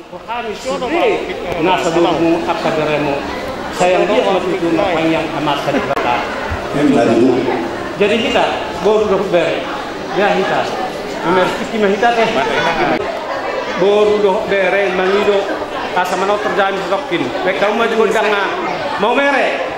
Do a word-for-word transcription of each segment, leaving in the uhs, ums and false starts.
Hami sude nasa borumu angka beremu. Sai anggiat ma tutu marpanjang amanta Debata. Jadi hita boru dohot bere, ya hita mamereng tingki ma hita ate. Boru dohot bere mangido asa manaon torjamin satongkin. Baen hamu ma jolo gondang na maumere.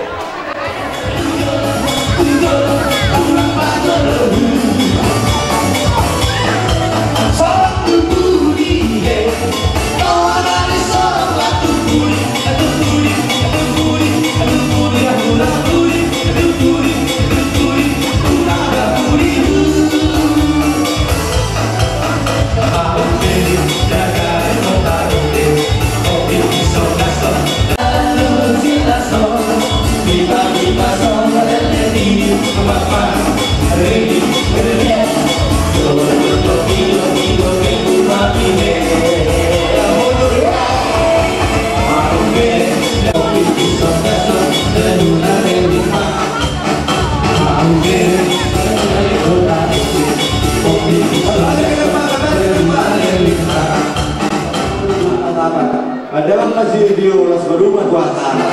Ada apa masih video las baru mah gua salah.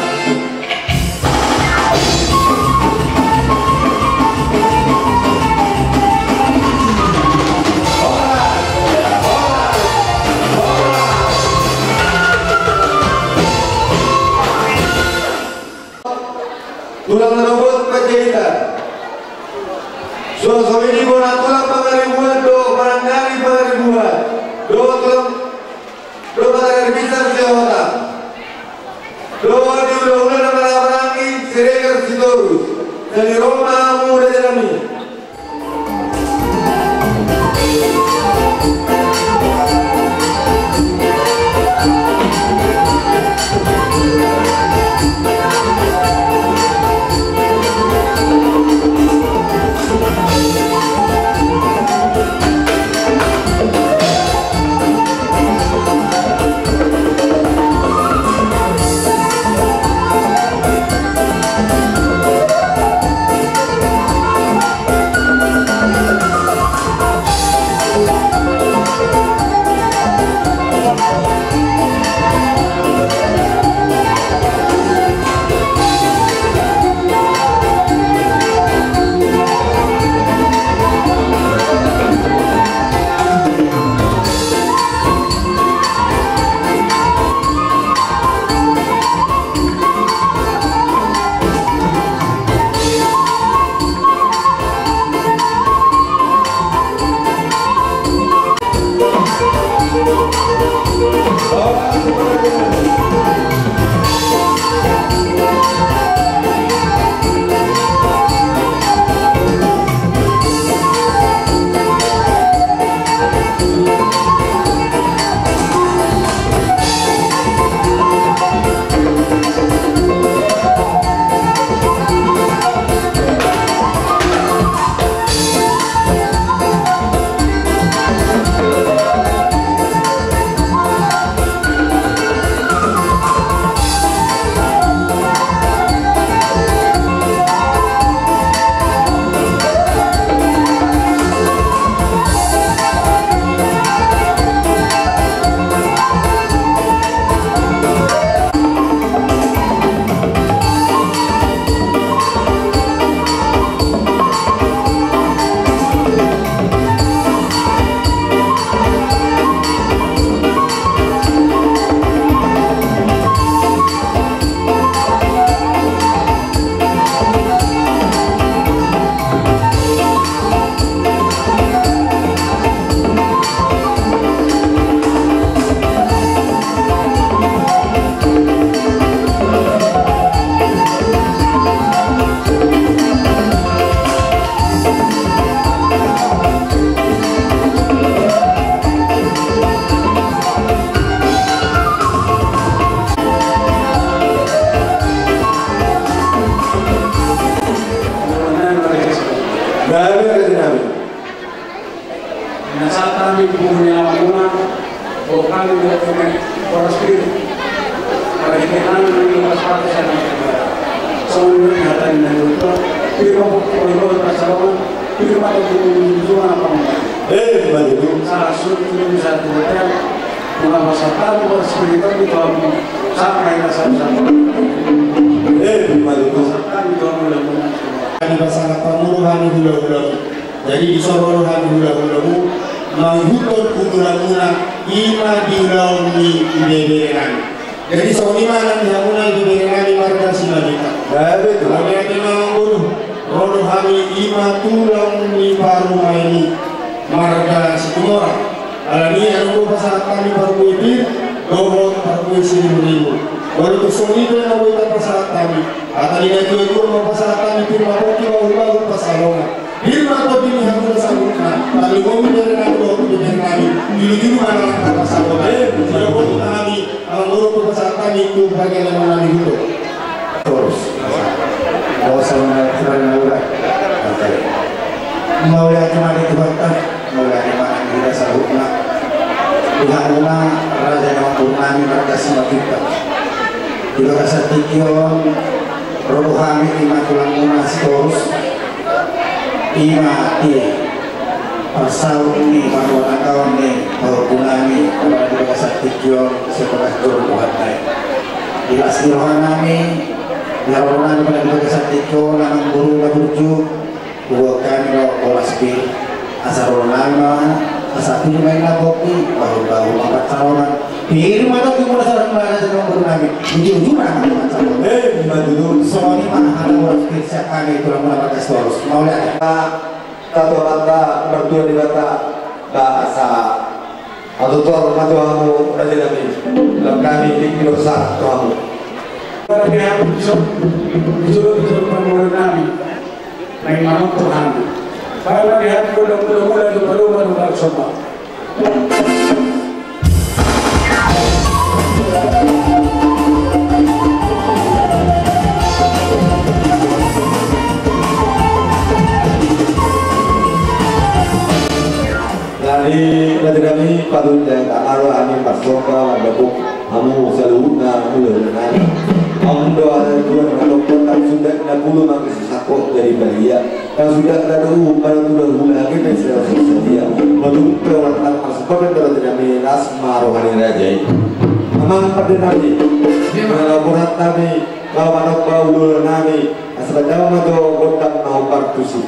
Tulang na robot Panjaitan. Suang songon i bona tulang Pangaribuan dohot manang nari Pangaribuan. Dohot tulang, dohot manang nari bisa Sihotang. Dohot di hulahula na marhahamaranggi Siregar Sitorus. Jadi ro ma hamu raja nami. Nasanta nami pungu ni amangmuna, boru nami do pungu ni boras pir. Pada kita nami nami pas pakai sana. Songon i hata ni na dohot, pir ma boru, boru, boru, pas sama, pir ma boru, boru, boru, boru, apa, eh, maju. Salah satu, satu hotel. Muna pasahat hami marsipegetan di Tuhan. Sama ina sama-sama. Eh, maju tu. Pasahat hami Tuhan, muna, muna. Hami pasahat pangulu hami hula-hulamu. Jadi dison ro hami hula-hulamu mangihuthon umulanmuna, ima di ulaon ni ibebere nami. Jadi songon i ma nang di hamuna ibebere nami marga Simanjuntak. Baik, betul. Hami ate ma amang boru, ro do hami ima tulang ni parumaenmu marga Situmorang. Alani i adong do pasahat hami parbue pir dohot parbue siribu-ribu. Molo tung songon i pe na boi tapasahat hami, hata ni natua-tua ma pasahat hami pir ma pongki, bahul-bahul pansalongan. Pir ma tondi ni hamuna saluhutna, tarlumobi bere nami dohot bere nami, julu-julu ma na laho tapasahat hami. Jolo botima hami, amang boru, tu pasahat hami tu pargellengon nami Huto. Torus. Dosa mana kurang na ura. Oke. Mauliate ma di Tuhanta, mauliate ma di hita saluhutna. Di hamuna raja ni amangboru nami marga Simanjuntak. Di bagasan tingki on, ro do hami ima tulangmuna Sitorus. Ima di parsaut ni, pargonaan ni pahompu nami, apala di bagasan tingki on, sian bagas joro Tuhanta i. Di las ni roha nami, di roha nami, apala di bagasan tingki on, amang boru na burju, huboan hami do bolas pir. Asa roha nami ma, asa pir ma i na pongki, bahul-bahul ma pansalongan. Pir ma tondi muna saluhutna, raja ni amangboru nami. Ujung-ujungna ma pansalongan. Eh, ima tutu. Songon i ma hata bolas pir sian hami tulangmuna marga Sitorus. Mauliate. Tatohononta martua Debata, ba asa hatotor ma tu hamu raja nami, lam hami tingki do sahat tu hamu. Raja nami, dison, dison, dison panguaran nami, naeng manortor hami. Baen ma di hami gondang mula-mula, domba-domba, domba somba. Jadi, raja nami, patut jala ro hami marsomba mandok hamu saluhutna hulahula nami. Hamu do anak tuan, anak tuan, anak suda, anak bulu, mangkis sako jadi balia. Yang sudah ada umum pada tulang hulahula, kita sudah sedia. Madu pe orang tak masuk pada tulang tidak minas marohani raja i. Amang pande nami, melaporan nami, kawan nami, hulahula nami, asal jauh madu gondang mau partusi.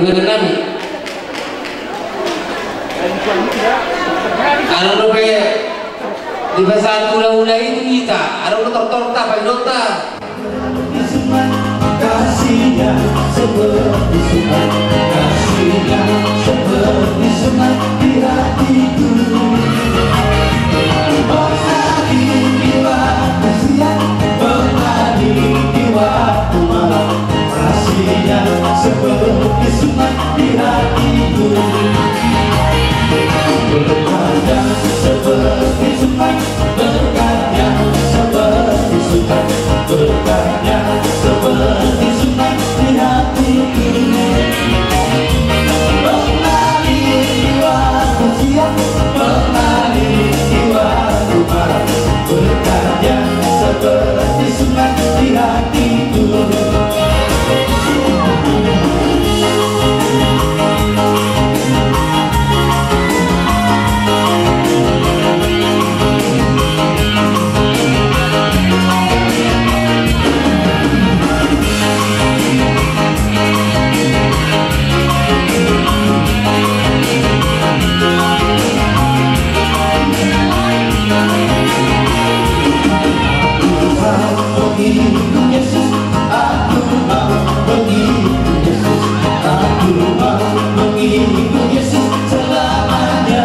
Nami. Adong dope di pasahat hulahula i tu hita, adong do tortorta, pangidoanta. Kasihnya seperti sungai, kasihnya seperti sungai di hatiku. Mengalir di waktu siang, mengalir di waktu malam. Kasihnya seperti sungai di hatiku. Berkatnya seperti sungai, berkatnya seperti sungai, berkatnya seperti sungai di hatiku. Mengalir di waktu siang, mengalir di waktu malam. Berkatnya seperti sungai di hatiku. Aku mau mengikut Yesus, aku mau mengikut Yesus selamanya.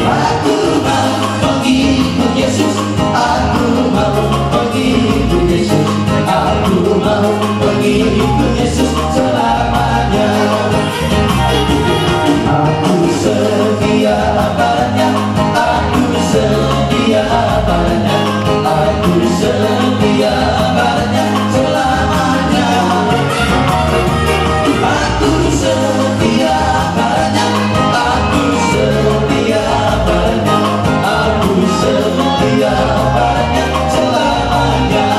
Aku mau mengikut Yesus, aku mau mengikut Yesus, aku mau mengikut Yesus selamanya. Aku setia padanya, aku setia padanya, aku setia padanya selamanya. Aku setia padanya, aku setia padanya, aku setia padanya selamanya.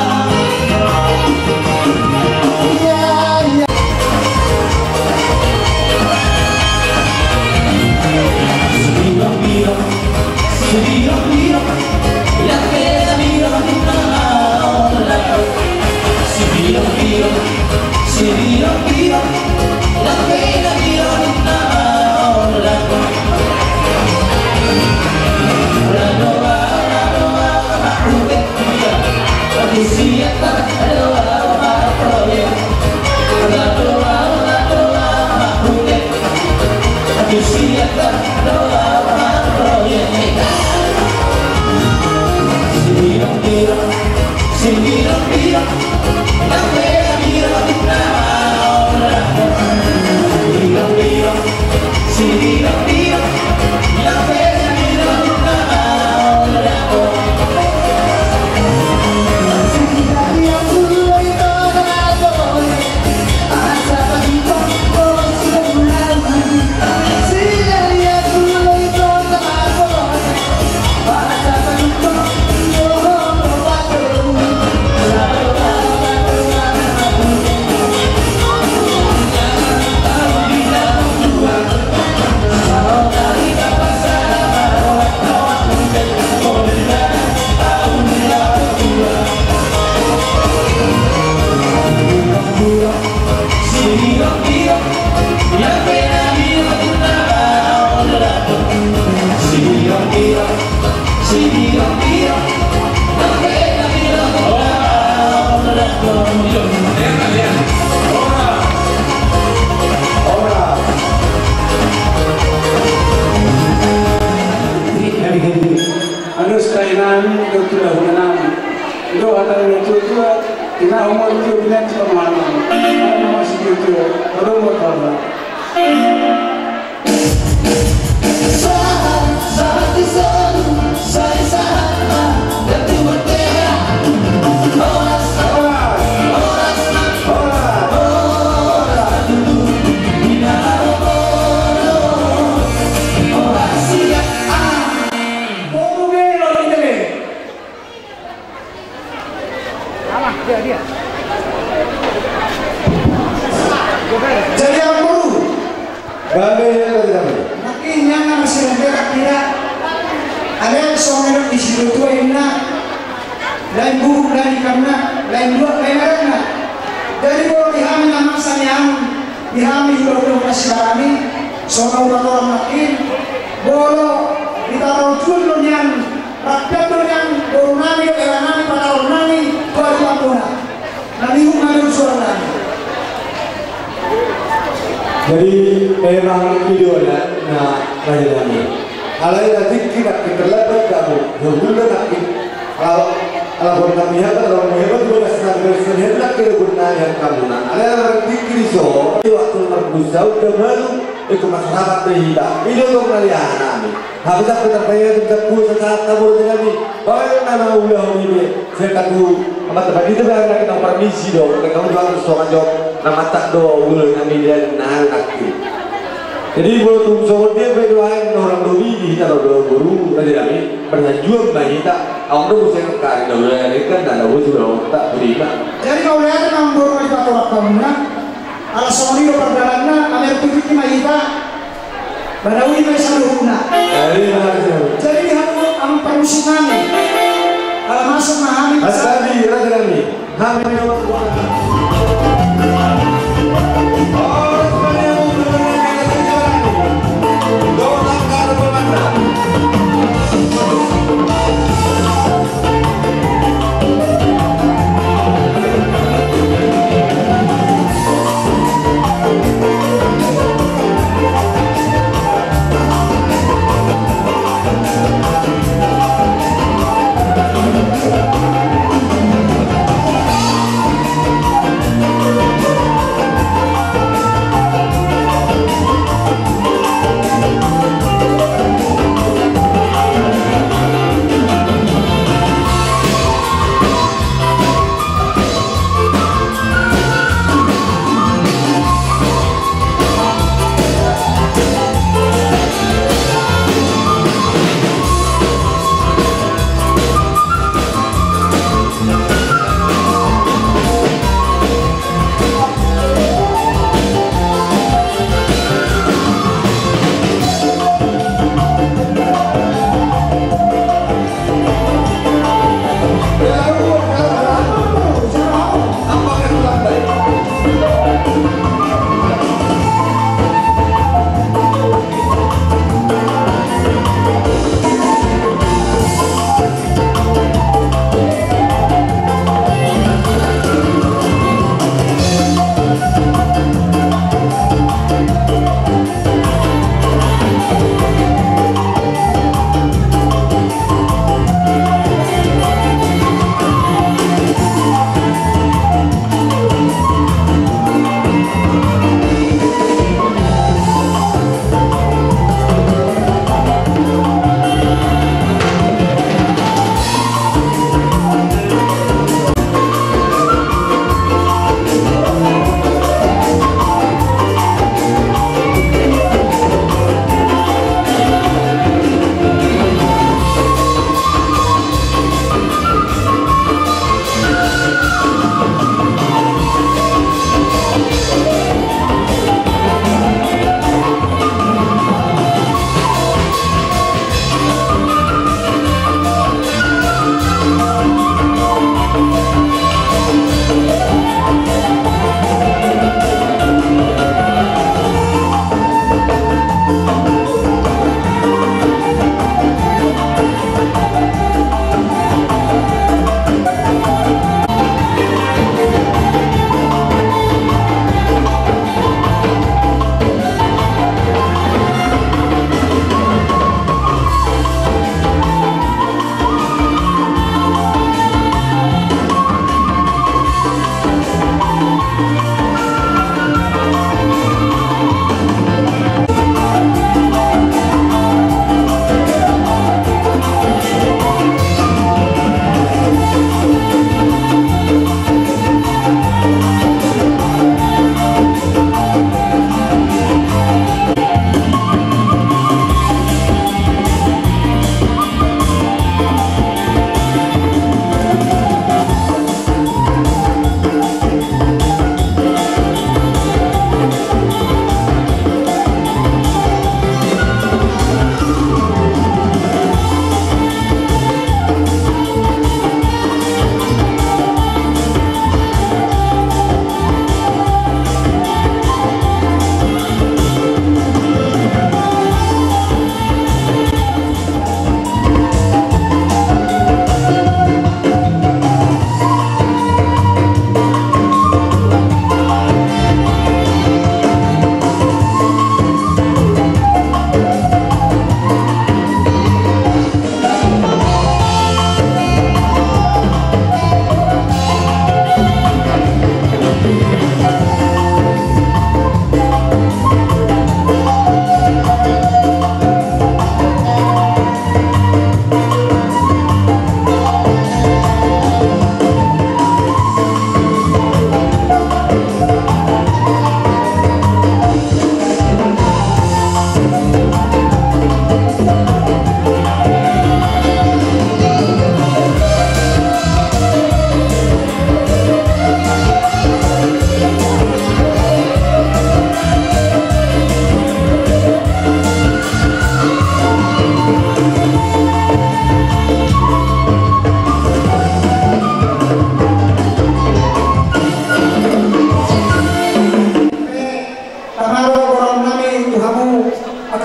Ado, sitahi nami do tu hulahula nami. Do hata ni natuatua, tinahu ma tutu, binantu ma nami. Nami ma sitahu, ado ma tutu. Jadi amang boru. Babe, ya, babe, babe. Makin nyana masih lembek kira. Ada yang songon di situ tua inna. Lain buruk, lain ikanna, lain dua, lain aranna. Jadi boru di hami nama sani amun. Di hami hulahula sian hami, songon na hupatoran nangkin, molo ditarol tuan do nian, rap do nian boru nami dohot hela nami, patoran nami tu adopan bona. Na nihut ma do suara nami. Jadi memang i do na, na, na jadi nami. Alai na tingki nangkin terlambat hamu, hulahula nangkin. Ala, ala boru nami hata, ala boru nami hata, di bagas nami, bagas nami hata, nangkin boru nami hata hamu na. Alai ala boru tingki di so, di waktu marbusa, udah malu, ikut masyarakat deh hita. I do tong na lihat nami. Habis aku tak payah, tak payah, tak payah, tak payah, tak payah. Baik, nama ulah ini, saya tak tahu. Amat tempat itu, biar kita permisi dong. Kita kamu jual, soal jawab. Nama tak do, ulah nami dia, nah, nangkin. Jadi, molo tung songon dia pe do aek na hurang dohot i di hita na do boru, raja nami, parsanjuan ma hita, aung do muse nangkaning na ulaon i kan, na ulaon sudah on tak beri ma. Jadi, mauliate ma boru na di patoran hamuna, ala songon i do pardalanna, amer putih ma hita, banaui ma i saluhutna. Jadi, ma raja nami. Jadi, di hamu, amang parmusik nami, ala masuk ma hami. Hasta di, raja nami.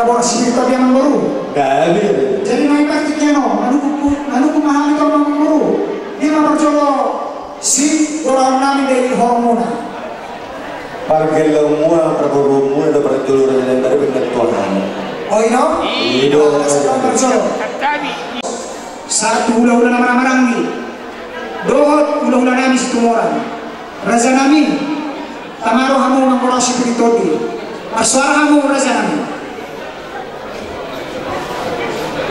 Boras sipir tondi, amangboru. Jadi na i praktikna on, manungkun, manungkun ma hami tu amangboru. Dia ma parjolo sian goraon nami di hormona. Pargellenmuna, parboruonmuna do parjolo, raja nami, baru pindah tuan. O i do? I do. Parjolo. Sahat tu hulahula na marhahamaranggi dohot hulahula nami Situmorang. Raja nami, tama do hamu manggoraon sipir tondi. Marsuara hamu, raja nami.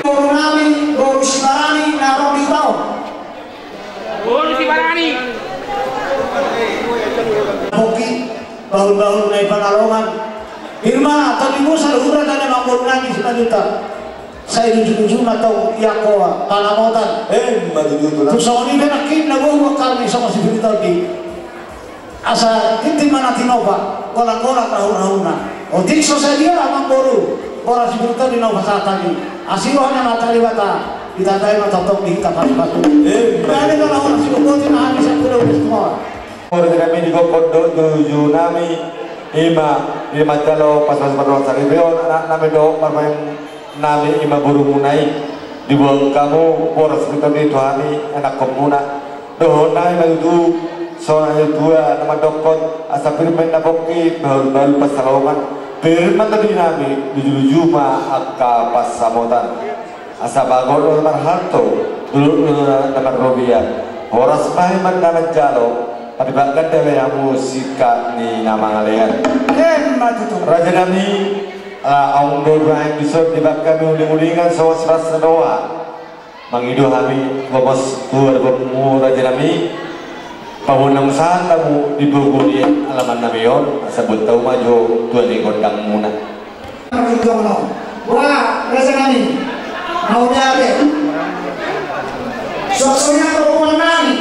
Boru nami, boru Sibarani na adong di huta on. Boru Sibarani. Pongki, bahulbahul na i Panalongan. Pir ma tondimu saluhutna, amangboru nami Simanjuntak. Sai ujungujungna tong i angka panamotan. Emma tutu. Tung songon i pe nangkin na boru angka nami songon sipir tondi. Asa tintin ma na tinopa, golanggolang rahurahuna. Otik so sadia, amangboru, boras sipir tondi na hupasahat hami. Asi roha ni Amanta Debata, ditandai ma tongtong di hita pasupasu. Emma tutu. Dame do na horas, sibuk boti na hami sian Pulo Bes Tumor. Boru nami, digokhon do juju nami, i ma di manjalo pasupasu pardohot saripeon, anak nami dohot marpain nami, i ma borumuna i. Diboan hamu boras sipir tondi tu hami, ianakhonmuna. Dohononnami ma tutu, songon na nidok ni natuatua na mandokhon, asa pir ma inna pongki, bahulbahul pansalongan. Pir ma tondi nami, lujuluju ma angka pansamotan. Asa bagot do na marhalto, dolok do na marrobean. Horas ma hami manjalo, patipak ganda ma hamu singkat ni na mangalean. Emma tutu. Raja nami, ala adong do bahen dison, dibahen hami ulingulingan songon sipasahat ni roha. Mangido hami, pos tu adopanmu, raja nami. Paboa na sahat hamu di pogu ni alaman nami on, asa boan hamu ma jo tu adopan ni gondangmuna. Boha, raja nami, mauliate. Suang songon i ma tu rombongan nami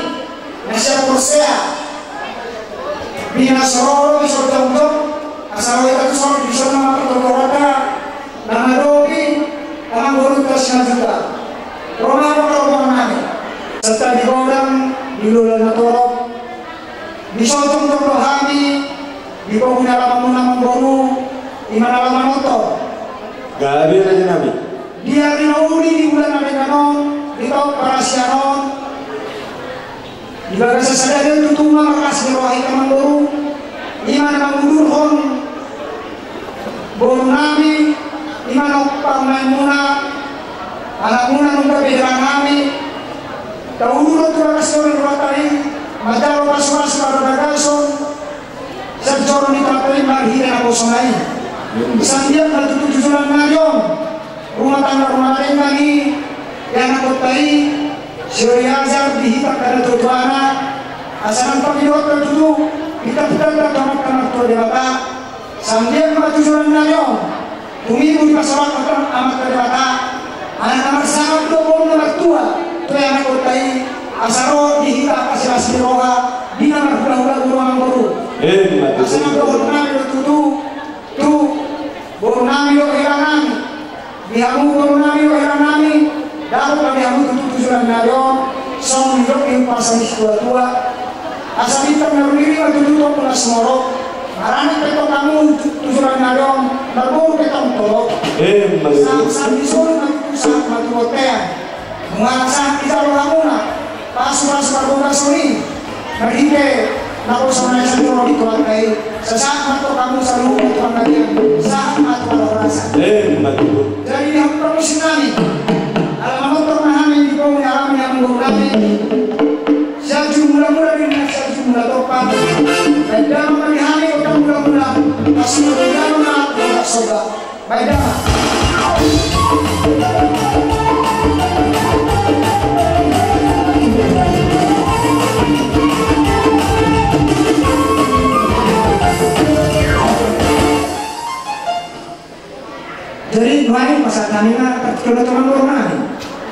na sian Porsea. Di na so ro di son jongjong, asa ro hita tu son, di son nama partortoranta, na mangadopi amangborunta Simanjuntak. Ro ma rombongan nami. Santa di godang, di lola na torop. Di son jongjong do hami, di pogu ni alamanmuna, amangboru, i ma na laho manortor. Gabe, raja nami. Di ari na uli, di bulan na denggan on, di taon parasian on. Di bagasan sadari on tutu ma marlas ni roha hita, amangboru. I ma na mangudurhon boru nami, i ma na parumaenmuna, anakmuna nang gabe hela nami. Taudurhon tu bagas ni rohanta i, manjalo pasupasu parbagason sian joro ni Tuhanta i marhite naposona i. Santiap ma tutu tu joloan ni ari on, rumah tangga rumah tangga ni ianakhonta i, sihol ni ajar di hita angka natuatuana, asa nang pangidoanta tutu, hita pitanta tu Amanta Martua Debata. Santiap ma tu joloan ni ari on, tumibu dipasaorhon Amanta Debata anak na marsangap dohot boru na martua tu ianakhonta i, asa ro di hita angka silas ni roha di na marhulahula boru, amangboru. Emma tutu. Asa nang dohononnami do tutu tu boru nami dohot hela nami, di hamu boru nami dohot hela nami, dapot ma di hamu tutu tu joloan ni ari on, songon nidok ni umpasa ni situatua. Asa bintang na rumiring ma tutu tu ombun na sumorop, maranak pe tong hamu tu, tu joloan ni ari on, marboru pe tong torop. Emma tutu. Sahat, sahat ni solu ma tutu, sahat ma tu bontean. Nunga sahat dijalo hamuna pasupasu parbagason i, marhite naposona i sian joro ni Tuhanta i. Sahat ma tu hamu saluhut tu panggabean, sahat ma tu parhorasan. Emma tutu. Jadi di hamu parmusik nami, ala manortor ma hami di pogu ni alaman ni amangboru nami, sian Ujung Mulamula di na sian Ujung Mulatompa. Bahen damang ma di hami gondang mulamula, pasuna gondang ma gondang somba. Bahen damang. Jadi nuaeng pasahat nami ma partingkian tu amangboru nami.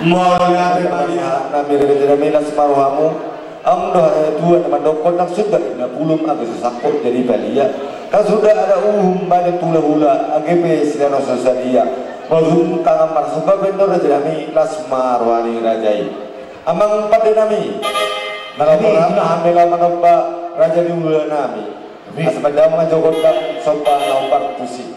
Mauliate ma di hami, raja nami, las ma rohamu. Adong do hata ni natuatua na mandokhon, ndang sundat inna pulung asa so sangkot jadi palia. Ndang sundat hata uhum bahen tu hulahula, age pe sian na so sadia. Molo tung tangan marsomba pe do, raja nami, las ma roha ni raja i. Amang pande nami, na laho marhata hami laho manomba raja ni hulahula nami. Asa bahen damang ma jo gondang somba na hombar tusi.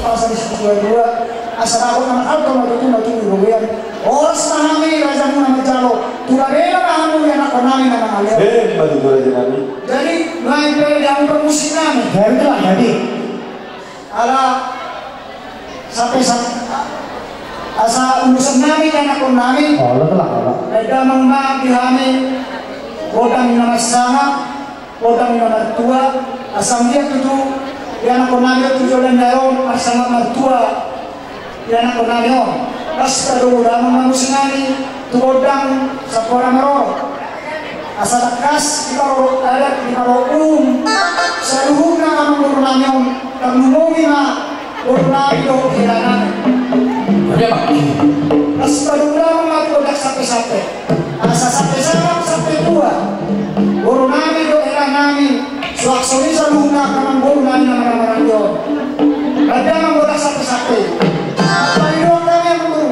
Asa di situ dua dua, asa dapot nama alto ma tutu na tutu di robean. Horas ma hami raja muna manjalo, tu labela ma hamu di anakkon nami na mangaleo. Eh, ma tutu raja nami. Jadi, nunga pe di hamu parmusik nami. Jadi lah, jadi. Ala sampe sa-, asa urusan nami di anakkon nami. Oh, lah, lah, lah. Baen damang ma di hami, godang na marsangap. Godang na martua, asa anggiat tutu di anakkon nami on tu joloan ni ari on marsangap martua di anakkon nami on. Las padomu damang ma muse nami tu gondang sampora marorot. Asa tangkas diparorot adat, diparorot uhum saluhutna amangboru nami on, tarlumobi ma boru nami dohot hela nami. Las padomu damang ma tu gondang sampe-sampe. Asa sampe sangap sampe tua boru nami dohot hela nami, suang songon i saluhutna amangboru nami na marhaha maranggi on. Baen damang godang sampe-sampe. Paidua hami amangboru.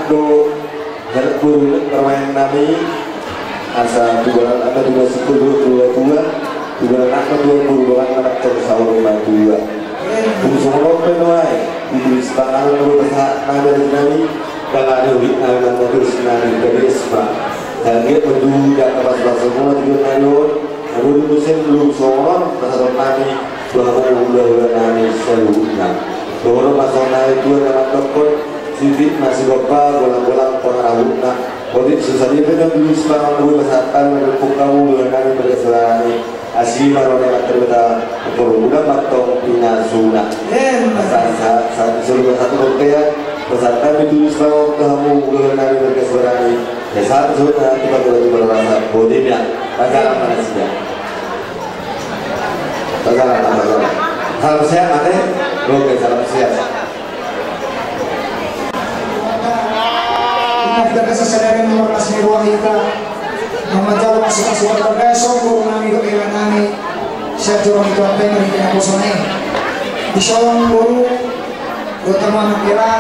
Halo, halo, boru, parmaen nami. Asa tubuan angka tubuan sipul, tubuan tua, tubuan angka tubuan boru, dongan anak tong saur matua. Bung songon on pe nuaeng, di tulis panganon do pasahat nami, dari nami. Kalau ada ulik nami, nang motor sinami, dari esma. Dan dia berdua, dan kapas-kapas semua, tujuan nami on. Lalu di musim belum songon on, pasahat nami. Tuhan, hula-hula nami saluhutna. Dohonon ma songon nami tuan na mandokkon, sipit ma sigompa, golang-golang pangarahutna. Otik so sadia pe na tulis panganon, pasahat nami, mandok hamu hula-hula nami, berkesuaraan. Asi ma roha ni Amanta Debata, parmulaan ma tong pinasuna. Emma. Sa-, sa-, sa-, saluhutna satu kotea, pasahat nami tulis panganon tu hamu hula-hula nami, berkesuaraan. Esa tu suhut na tu pake baju baru rasa bodi mia. Pasahat nami tulis. Pasahat nami tulis. Salam sehat, Ate. Oke, salam sehat. Ina hita basa sadari nomor las ni ruang hita. Nama jalo masuk-masuk keluarga, sombong nami do ewa nami. Siap jorong itu apa yang kita kosong ini. Di sombong. Dohot hamu angka ira,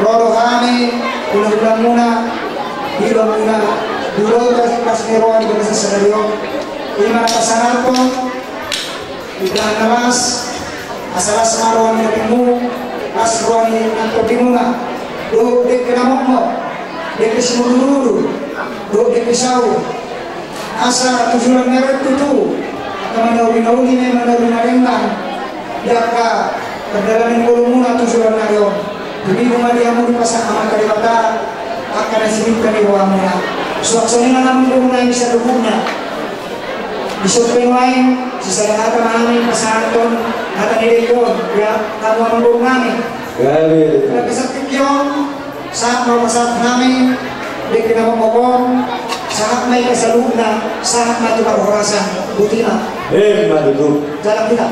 ro do hami, hula-hula muna, hula muna, di roha las ni roha ni bagasan sadari on. Ima na pasahathon, di bagasan las, asa las ma roha ni dagingmu, las roha ni nantong di muna, dohot dengke na mokmok, dengke simudur-udur, dohot dengke saur. Asa tu joloan ni ari on tutu, angka manauli-nauli, manauli na denggan, di angka pardalanan ni ngolumuna tu joloan ni ari on. Tumibu ma di hamu dipasahat Amanta Debata angka na sininta ni rohamuna. Suang songon i ma nang boru nami saluhutna. Di son pe nuaeng, sisada hata ma hami pasahathon hata ni dengke on, di hamu amang boru nami. Gabe. Di bagasan tingki on, sahat ma pasahat nami, dengke na mokmok on, sahat ma i saluhutna, sahat ma tu parhorasan, botima. Emma tutu. Jalang hita.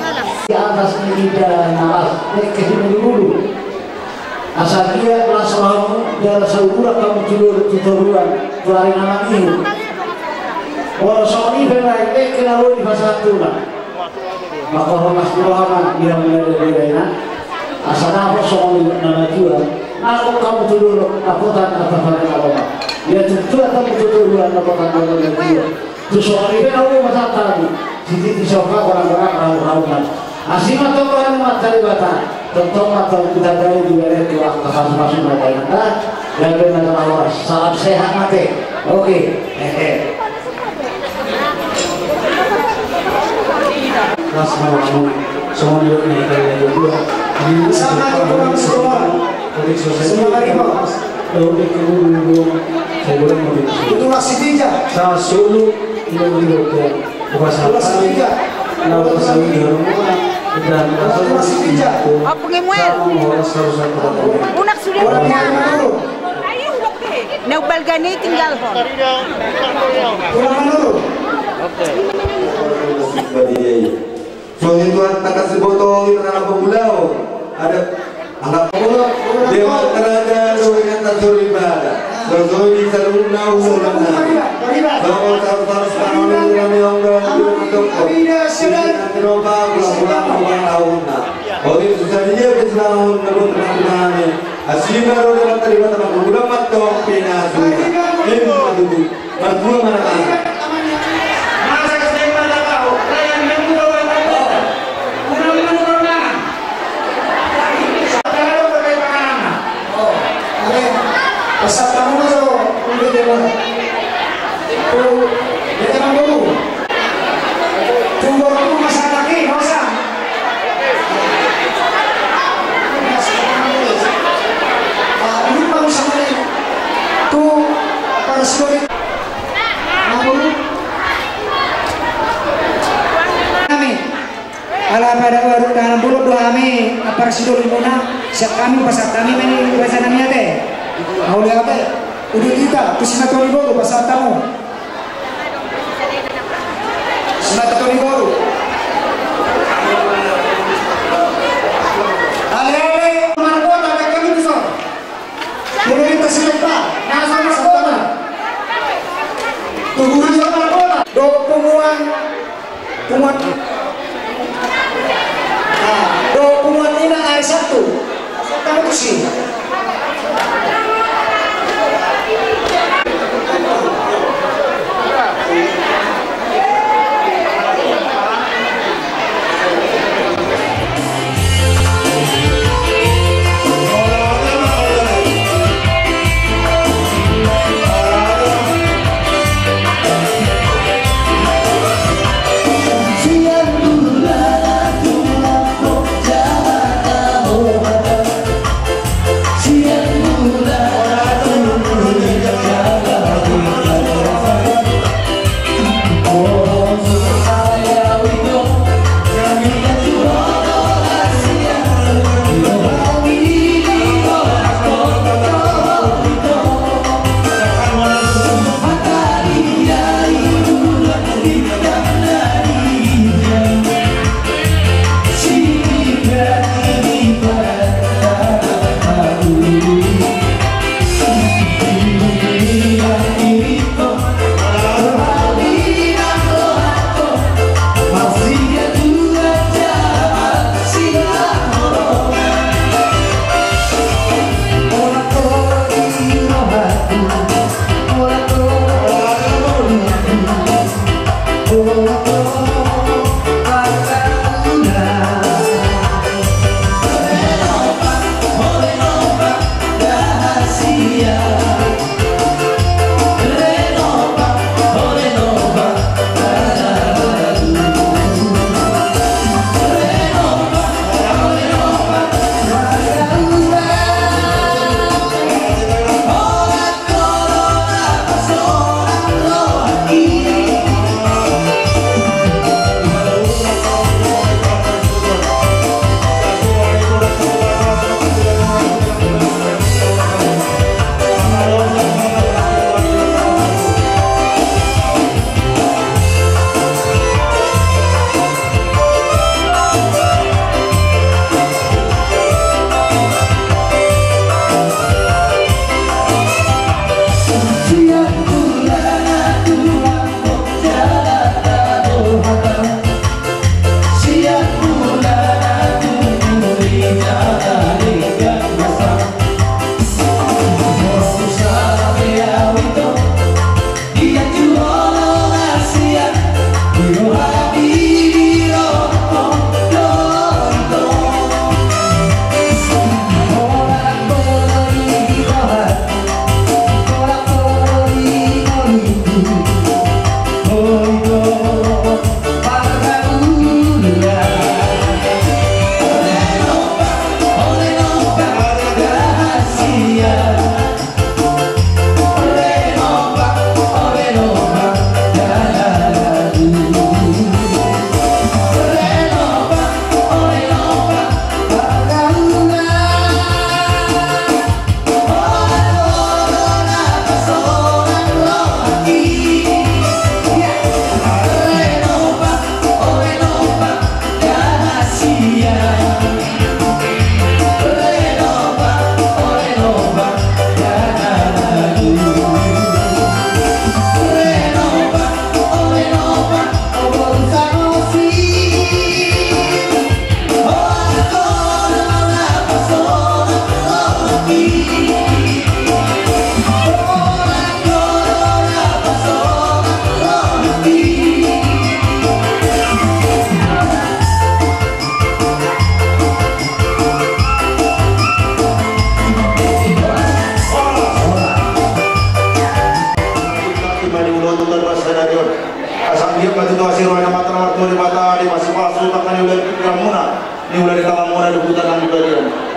Di atas ni ida na las, dengke simudur-udur. Asa dia las rohamu, jala sauduran hamu tu dolok tu toruan, tu ari na mangihut. Molo songon i pe nuaeng, dengke na boi dipasahat tu na. Mangkorhon las ni roha ma di hamu na dengke na. Asa dapot songon i na matua. Nangkok hamu tu dolok, dapotan angka pangalaman. Ia tu tuat hamu tu toruan, dapotan angka pangalaman. Tu songon i pe na boi pasahat hamu. Sititi sopa, golang-golang, raut-raut. Asi ma tong roha ni Amanta Debata. Tongtong ma tong hita dai di bere tu angka pasu-pasu na dai nanda. Gabe na tong horas. Salam sehat ma ate. Oke. Hehe. Las ma rohamu. Songon i do na hita dua. Sama di tukang sekolah. Sama di tukang. Daun di kebun. Saya boleh mau di. Itu masih bijak. Salah solo. Ilo di hotel. Tulang Sipinja. Tulang Sipinja. Opo ngemuel? Unak sudah. Unak Manurung. Na umbalga ni tinggalhon. Unak Manurung. Oke. So itu antara si botol itu anak pemula. Ada Anak pemula, dia mantaraja, dohot inanta soripada. Sosoi di saluhutna, usulan nami. Songon saluhut-saluhut panganon nami, ongga, di rumah toko. Di rumah, pulang-pulang, rumah tahunna. Oi, susah dia, kesenangan, nabut, nabut, nami. Asi ma roha ni Amanta Debata, mangudut ma tong pinasuna. Ima tutu. Martua ma na. Tu para suri. Nami. Ala pada waru tanam bulu dua nami, ampara sidoli muna, siap hami pasahat hami ma i raja nami ate. Mauliate. Udut hita, tu si Natoni boru pasahat hamu. Si Natoni boru. Ale-ale, mana kota, tak kami bisa. Pemerintah siapa? Mana sama kota? Tunggu dulu, mana kota? Dok punguan, punguan. Nah, dok punguan ina hari Sabtu. Sabtu tusi.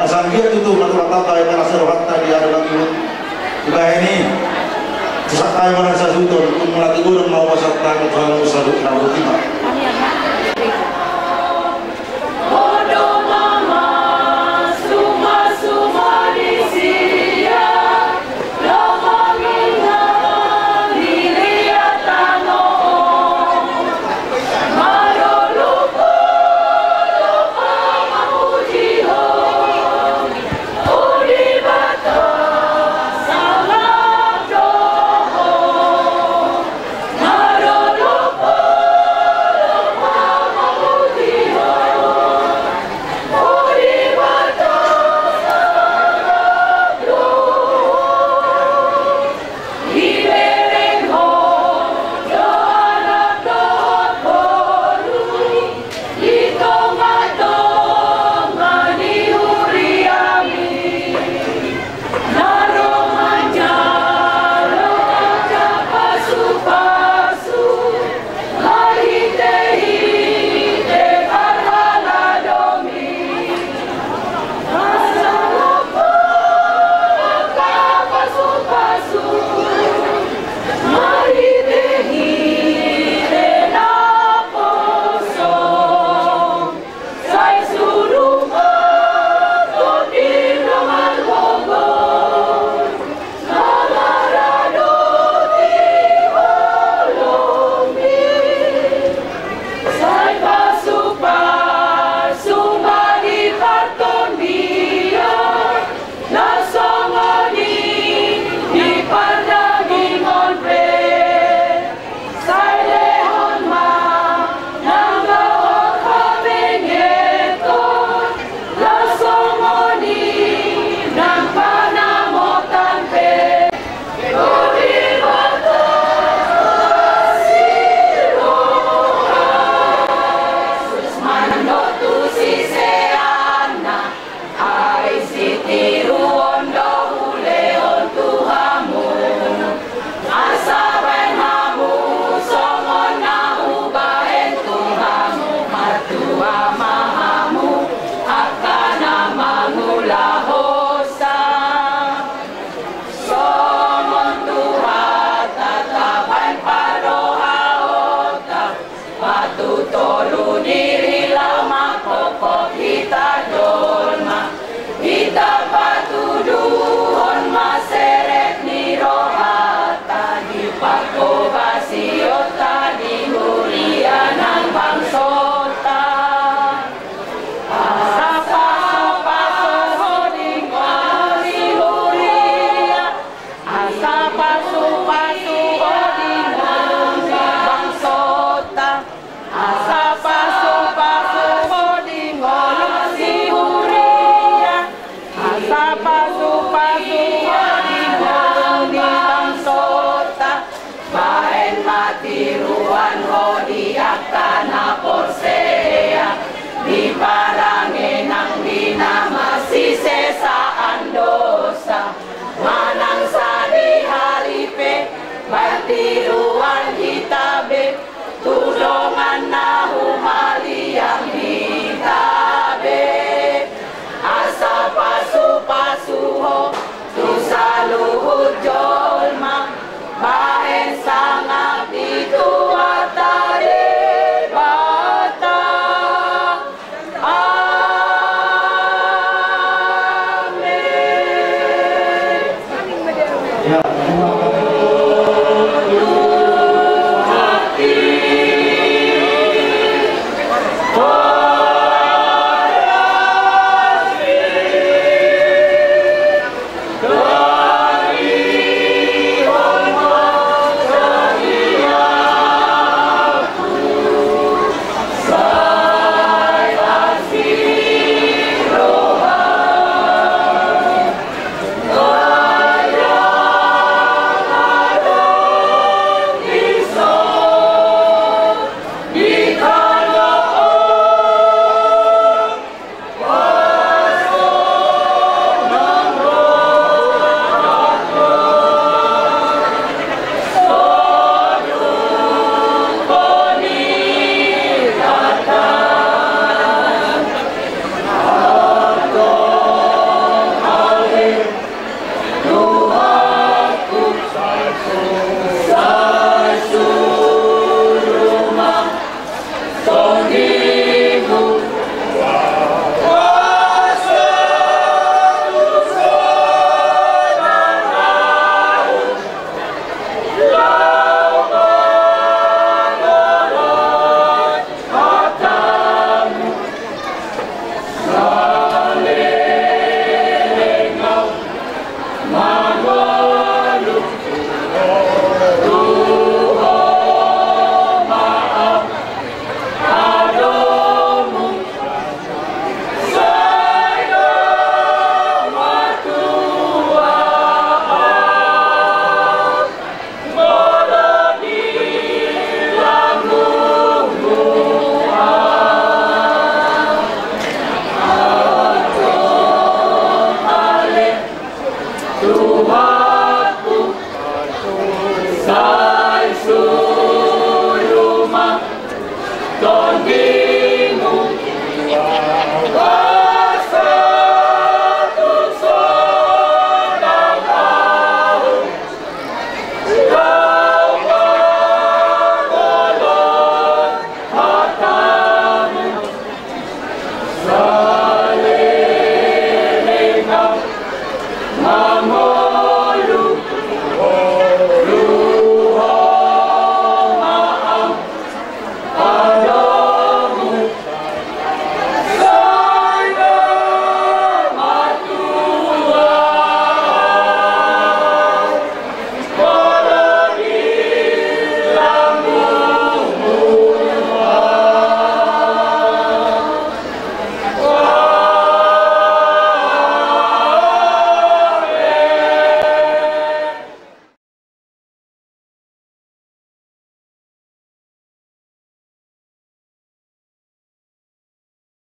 Asa anggiat tutu martamba-tamba hita nasa rohanta di ari na mangihut. Dibahen i, tu sangkap i ma na sasuhuton, tung mauliate godang ma hupasada tu Tuhan, saluhut na boti ma.